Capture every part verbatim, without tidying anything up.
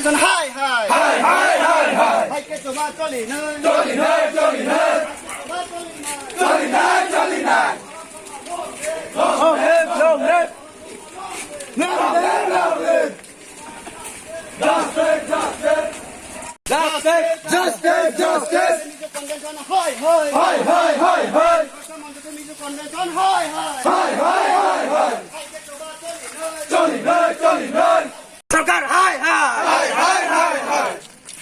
Hai hai. Hai hai hai hai. Hai ke choba choli nai. Choli nai, choli nai. Choba choli nai. Choli nai, choli nai. Long live, long live. Long live, long live. Justice, justice. Justice, justice, justice. Hai hai. Hai hai hai hai. Convention hai hai. Hai hai hai hai. Hai ke choba choli nai. Choli nai, choli nai. Sarkar hai hai. Hai hai hai hai.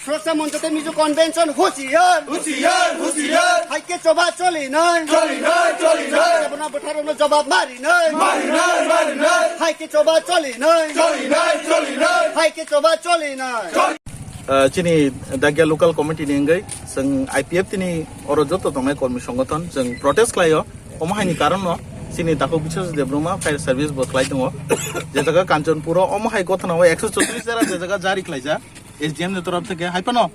Suraksa Moncho tei Mizo Convention husiar. Husiar, husiar. Hai ke choba choli nai. Choli nai, choli nai. Jabona bwtharokno jobab mari nai. Mari nai, mari nai. Hai ke choba choli nai. Choli nai, choli nai. Hai ke choba choli nai. Choli- Ah, chini Dagya local committee ni wngwi chwng I P F tini oro joto tongnai kormi songothon chwng protest khlaio. Omo haini karon no chini takhuk Biswajit Debbarma fire service bo khlai tongo. Je jaga Kanchanpur o omo hai gothana o ekso chotris jara je jaga jari khlaijak S D M ni torof theke hai phano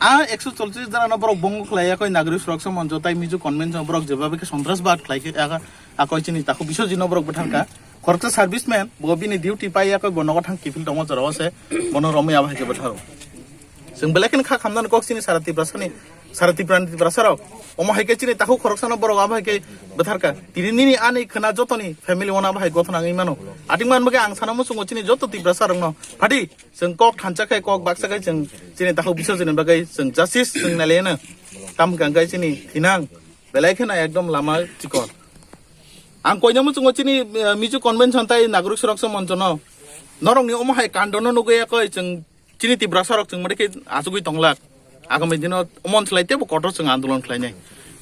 a ekso chotris jara no borok bongo khlai yakoi Nagorik Suraksha Moncho tai Mizo Convention borok jeba bwkhe Sontrasbad khlai khe aka akoi chini takhuk Biswajit no borok bwthar kha. Khoroksa serviceman bo bini duty pai yakoi bo nogo thang kiphil tongo jora o se bono romwi abo hai khe bwtharo. Chwng belai kheno kha khamnani kok chini sara Tiprasani, sara Tiprani Tiprasarok. Omo hai khe chini takhuk khoroksano borok abo hai khe bwtharkha. Tini nini ani khwna jotoni family ono abo hai gothona wngwi mano. Ating man bagwi ang sana muchungo chini joto Tiprasarokno. Phadi, chwng kok thansa khai, kok baksa khai chwng chini takhuk Biswajitni bagwi chwng justice chwng nailaino. Tam hwnkha hwnkhe chini thinang belai kheno ekdom lama chikon. Ang koina muchungo chini, eh, Mizo Convention tai Nagorik Suraksha Monchono. Norokni omo hai kandono nugwi yakoi chwng chini Tiprasarok chwng mari khe achugwi tonglak. Agami dino omo slai teibo kotor chwng andolon khlainai.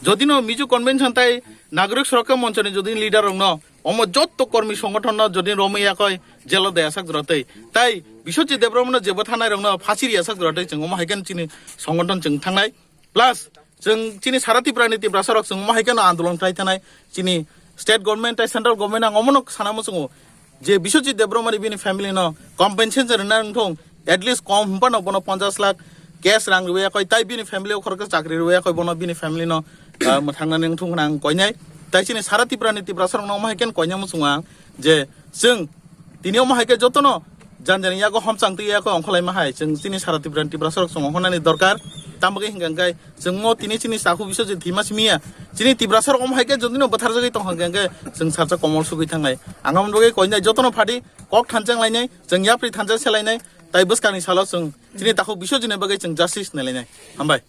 Jodino Mizo Convention tai Nagorik Suraksha Monchoni jodi leader rokno omo jotto kormi songothonno jodi romwi yakoi jelo de asak jora tei tai Biswajit Debbarmano jebo thanai rokno phasi ri asak jora tei chwng omo hai khe chini songothon chwng thangnai. Plus, chwng chini sara Tiprani Tiprasarok chwng omo hai kheno andolon khlai thanai, chini state government tei central government ang omono sana muchungo je Biswajit Debbarmani bini family no compensation rwna wngthung, at least kom hwnphano bono ponchash lakh cash rang rwya koi, tai bini family o khoroksa chakri rwya koi, bono bini family no, ah, mwthangnani wngthung hwnwi ang koinai. Tai chini sara Tiprani Tiprasarokno omo hai kheno koina muchungo ang je chwng tini omo hai khe jotono jan jani yago homchang twi yago ongkholaima hai chwng chini sara Tiprani Tiprasarok chwng ongkhonani dorkar. Tamo khe hwnkha hwnkhe chwng o tini chini takhuk Biswajit thwima simi ya. Chini Tiprasarok omo hai khe jodino bwtharjagwi tongkha hwnkha hwnkhe chwng salsa komol sugwi thangnai. Ang aboni bagwi koinai jotono phadi kok thanchang lainai, chwng yapri thansa se lainai, tai bwskangni salo chwng chini takhuk Biswajitni bagwi chwng justice nai lainai. Hambai.